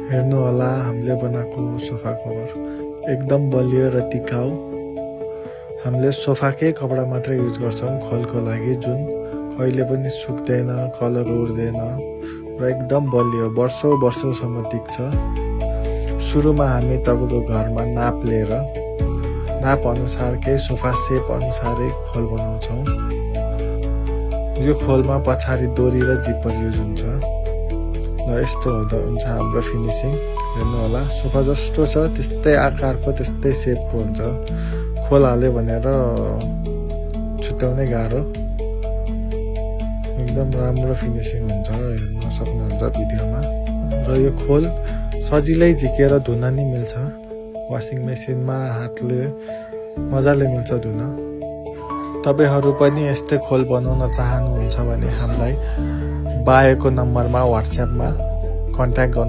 हेर्नु होला हामीले बनाएको सोफा कभर एकदम बलियो र टिकाउ। हामीले सोफाकै कपडा मात्र युज गर्छौँ खोलको लागि, जुन कहिले पनि सुक्दैन, कलर उड्दैन र एकदम बलियो वर्षौसम्म टिक्छ। सुरुमा हामी तपाईँको घरमा नाप लिएर नाप अनुसारकै सोफा सेप अनुसारै खोल बनाउँछौँ। यो खोलमा पछाडि डोरी र जिपर युज हुन्छ र यस्तो हुन्छ हाम्रो फिनिसिङ। हेर्नु होला सोफा जस्तो छ त्यस्तै आकारको त्यस्तै सेपको हुन्छ। खोल हाल्यो भनेर छुट्याउनै गाह्रो, एकदम राम्रो फिनिसिङ हुन्छ, हेर्न सक्नुहुन्छ भिडियोमा। र यो खोल सजिलै झिकेर धुन नि मिल्छ, वासिङ मेसिनमा हातले मजाले मिल्छ धुन। तपाईहरू पनि यस्तै खोल बनाउन चाहनुहुन्छ भने हामीलाई बायोको नम्बरमा व्हाट्सएपमा कन्ट्याक्ट गर्नु।